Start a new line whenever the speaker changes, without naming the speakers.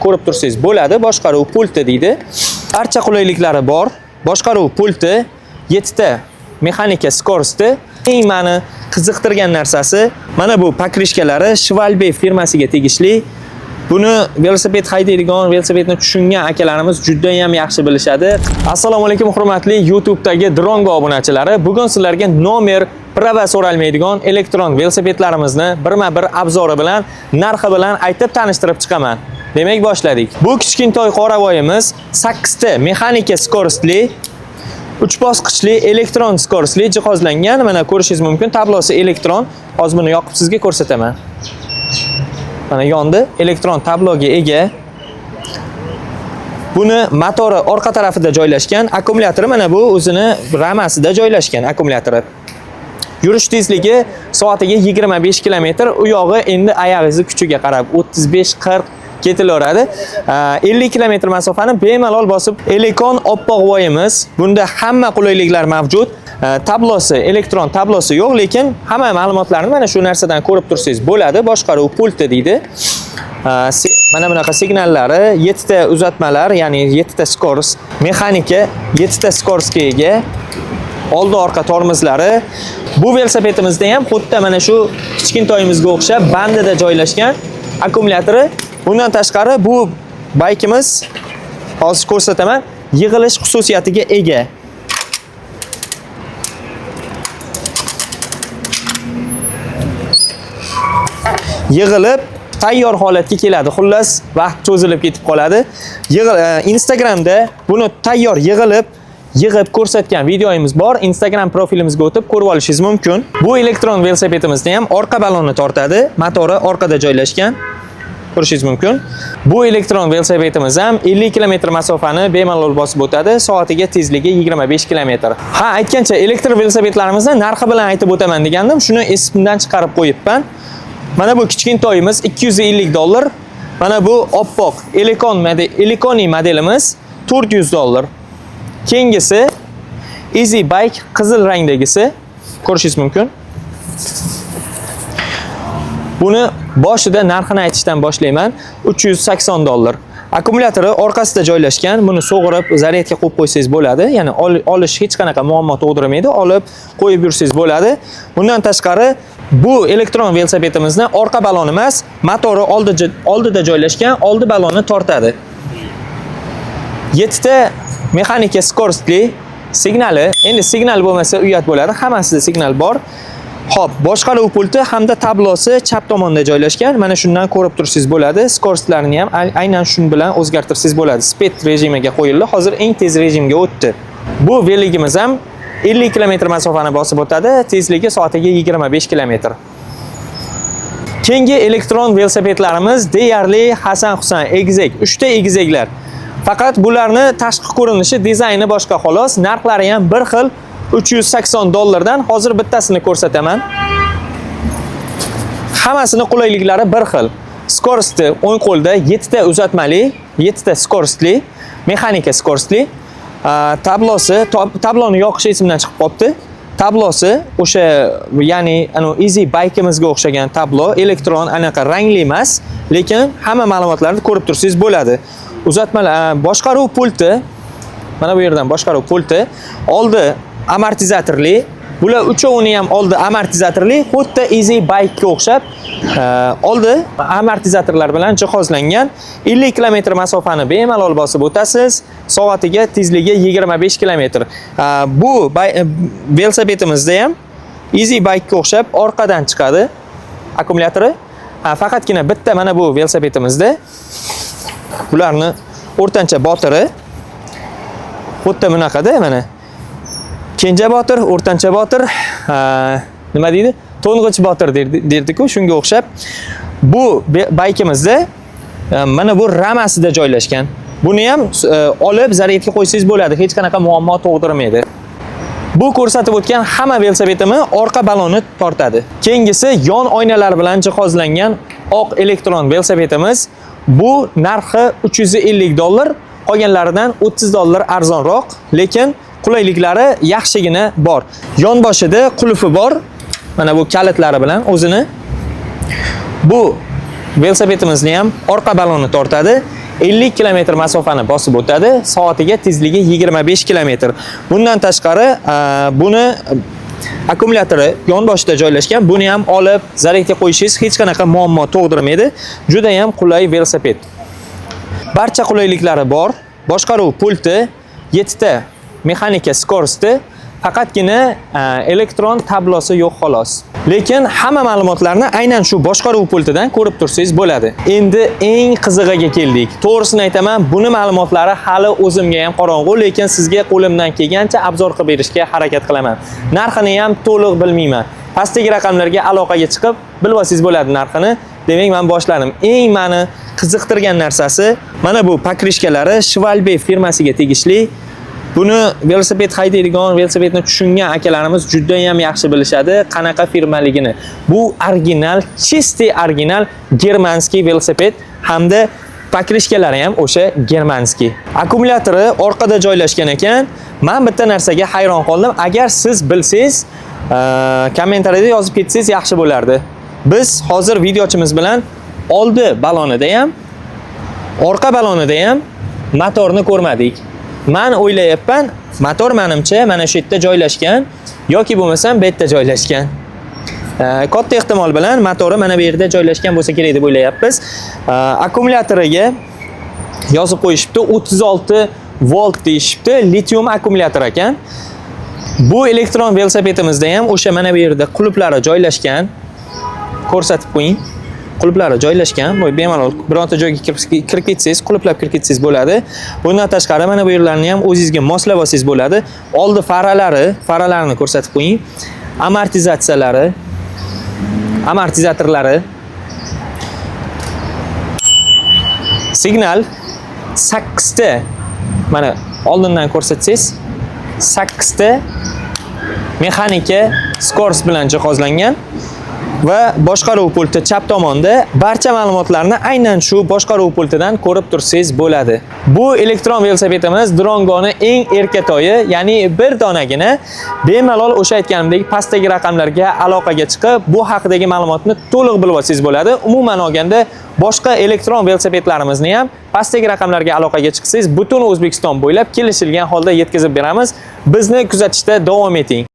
Ko'rib tursangiz bo'ladi. Boshqaruv pulti deydi. Barcha qulayliklari bor. Boshqaruv pulti, 7 ta mexanika скорость i. Eng meni qiziqtirgan narsasi mana bu покрышка lari Schwalbe firmasiga tegishli. Buni velosiped haydaydigan, velosipedni tushungan akalarimiz juda ham yaxshi bilishadi. Assalomu alaykum, hurmatli YouTube'dagi Drongo obunachilari. Bugun sizlarga nomer, права so'ralmaydigan elektron velosipedlarimizni birma-bir обзор i bilan, narxi bilan aytib tanishtirib chiqaman. Demak, boshladik. Bu kichkintoy qoravoyimiz 8 ta mexanika скорость li, 3 bosqichli elektron скорость li jihozlangan. Mana, ko'rishingiz mumkin, tablosi elektron. Hozir buni yoqib sizga ko'rsataman. Mana, yondi. Elektron tabloga ega. Buni motori orqa tarafida joylashgan, akkumulyatori mana bu o'zini ramasida joylashgan akkumulyatori. Yurish tezligi soatiga 25 km, u yog'i endi oyog'ingizni kuchiga qarab 35-40 ketilaveradi. 50 km masofani bemalol bosib, Elekon oppoq voyimiz. Bunda hamma qulayliklar mavjud. Tablosi, elektron tablosi yo'q, lekin hamma ma'lumotlarni mana shu narsadan ko'rib tursangiz bo'ladi. Boshqaruv pulti deydi. Mana bunaqa signallari, 7 ta uzatmalar, ya'ni 7 ta скорость, mexanika 7 ta скорость ga ega. Oldi orqa tormozlari. Bu velosipedimizda ham xuddi mana shu kichkintoyimizga o'xshab bandida joylashgan akkumulyatori. Bundan tashqari, bu baykimiz, hozir ko'rsataman, yig'ilish xususiyatiga ega. Yig'ilib tayyor holatga keladi. Xullas, vaqt cho'zilib ketib qoladi. Instagramda buni tayyor yig'ilib, yig'ib ko'rsatgan videomiz bor. Instagram profilimizga o'tib ko'rib olishingiz mumkin. Bu elektron velosipedimizda ham orqa balonni tortadi. Motori orqada joylashgan. Ko'rishingiz mumkin. Bu elektron velosipedimiz ham 50 km masofani bemalol bosib o'tadi. Soatiga tezligi 25 km. Ha, aytgancha, elektr velosipedlarimizni narxi bilan aytib o'taman degandim. Shuni esimdan chiqarib qo'yibman. Mana bu kichkintoyimiz 250 dollar. Mana bu oppoq Elekon model, Elekoni modelimiz 400 dollar. Keyingisi Easy Bike qizil rangdagisi, ko'rishingiz mumkin. Buni boshida narxini aytishdan boshlayman. 380 dollar. Akkumulyatori orqasida joylashgan. Buni sug'urib zaryadga qo'yib qo'ysangiz bo'ladi. Ya'ni olish hech qanaqa muammo tug'dirmaydi. Olib qo'yib yursangiz bo'ladi. Bundan tashqari, bu elektron velosipedimizni orqa baloni emas, motori oldida joylashgan, oldi balonni tortadi. 7 ta mexanika скорость li, signali, endi signal bo'lmasa uyat bo'ladi. Hammasida signal bor. Xo'p, boshqaruv pulti hamda tablosi chap tomonda joylashgan. Mana shundan ko'rib tursangiz bo'ladi. Скорость larni ham aynan shun bilan o'zgartirsangiz bo'ladi. Speed rejimiga qo'yildi. Hozir eng tez rejimga o'tdi. Bu veligimiz ham 50 km masofani bosib o'tadi. Tezligi soatiga 25 km. Keyingi elektron velosipedlarimiz deyarli Hasan Husan egizak, 3 ta egizaklar. Faqat bularni tashqi ko'rinishi, dizayni boshqa xolos, narxlari ham bir xil, 380 dollardan. Hozir bittasini ko'rsataman. Hammasini qulayliklari bir xil. Скорость i o'ng qo'lda, 7 ta uzatmali, 7 ta скорость li, mexanika скорость li. Tablosi, tabloni yoqish esimdan chiqib qolibdi. Tablosi o'sha, ya'ni anu Easy Bike'imizga o'xshagan tablo, elektron, anaqa rangli emas, lekin hamma ma'lumotlarni ko'rib tursangiz bo'ladi. Uzatmalar, boshqaruv pulti, mana bu yerdan boshqaruv pulti, oldi amortizatorli. Bular uchovini ham oldi amortizatorli, xuddi Easy Bike'ga o'xshab, oldi amortizatorlar bilan jihozlangan. 50 km masofani bemalol bosib o'tasiz. Soatiga tezligi 25 km. Bu velosipedimizda ham Easy Bike'ga o'xshab orqadan chiqadi akkumulyatori. Ha, faqatgina bitta mana bu velosipedimizda bularni o'rtancha botiri xuddi bunaqada, mana kenja botir, o'rtancha botir, ha, nima deydi? To'ng'ich botir derdi-ku, shunga o'xshab. Bu baykimizda mana bu ramasida joylashgan. Buni ham olib zaryadga qo'ysangiz bo'ladi, hech qanaqa muammo tug'dirmaydi. Bu ko'rsatib o'tgan hamma velosipedimi orqa balonni tortadi. Keyingisi yon oynalar bilan jihozlangan oq elektron velosipedimiz. Bu narxi 350 dollar, qolganlaridan 30 dollar arzonroq, lekin qulayliklari yaxshigina bor. Yon boshida qulfi bor. Mana bu kalitlari bilan o'zini. Bu velosipedimizni ham orqa balonni tortadi. 50 kilometr masofani bosib o'tadi. Soatiga tezligi 25 kilometr. Bundan tashqari, buni akkumulyatori yonboshida joylashgan. Buni ham olib zaryadga qo'yishingiz hech qanaqa muammo tug'dirmaydi. Juda ham qulay velosiped. Barcha qulayliklari bor. Boshqaruv pulti, 7 ta mexanika скорость i, faqatgina elektron tablosi yo'q, xolos. Lekin hamma ma'lumotlarni aynan shu boshqaruv pultidan ko'rib tursangiz bo'ladi. Endi eng qizig'iga keldik. To'g'risini aytaman, buni ma'lumotlari hali o'zimga ham qorong'u, lekin sizga qo'limdan kelgancha обзор qilib berishga harakat qilaman. Narxini ham to'liq bilmayman. Pastdagi raqamlarga aloqaga chiqib bilib olsangiz bo'ladi narxini. Demak, men boshladim. Eng meni qiziqtirgan narsasi mana bu покрышка lari Schwalbe firmasiga tegishli. Buni velosiped haydaydigan, velosipedni tushungan akalarimiz juda ham yaxshi bilishadi qanaqa firmaligini. Bu original, чистый original германский velosiped hamda покрышка lari ham o'sha германский. Akkumulyatori orqada joylashgan ekan. Men bitta narsaga hayron qoldim. Agar siz bilsangiz, kommentariyada yozib ketsangiz yaxshi bo'lardi. Biz hozir videochimiz bilan oldi balonida ham, orqa balonida ham motorni ko'rmadik. Man o'ylayapman, motor menimcha mana shu yerda joylashgan yoki bo'lmasam bu yerda joylashgan. Katta ehtimol bilan motori mana bu yerda joylashgan bo'lsa kerak deb o'ylayapmiz. Akkumulyatoriga yozib qo'yishibdi, 36 volt deyishibdi, litium akkumulyator ekan. Bu elektron velosipedimizda ham o'sha mana bu yerda qulflari joylashgan. Ko'rsatib qo'ying. Qulflari joylashgan. Bu bemalol bironta joyga kirib ketsangiz, qulflab kirib ketsangiz bo'ladi. Bundan tashqari mana bu yerlarni ham o'zingizga moslab olsangiz bo'ladi. Oldi faralari, faralarni ko'rsatib qo'ying. Amortizatsiyalari, amortizatorlari. Signal 8 ta, mana oldindan ko'rsatsangiz, 8 ta mexanika скорость bilan jihozlangan va boshqaruv pulti chap tomonda. Barcha ma'lumotlarni aynan shu boshqaruv pultidan ko'rib tursangiz bo'ladi. Bu elektron velosipedimiz Drongoni eng erkatoyi, ya'ni bir donagina. Bemalol o'sha aytganimdek pastdagi raqamlarga aloqaga chiqib, bu haqidagi ma'lumotni to'liq bilib olsangiz bo'ladi. Umuman olganda, boshqa elektron velosipedlarimizni ham pastdagi raqamlarga aloqaga chiqsangiz, butun O'zbekiston bo'ylab kelishilgan holda yetkazib beramiz. Bizni kuzatishda davom eting.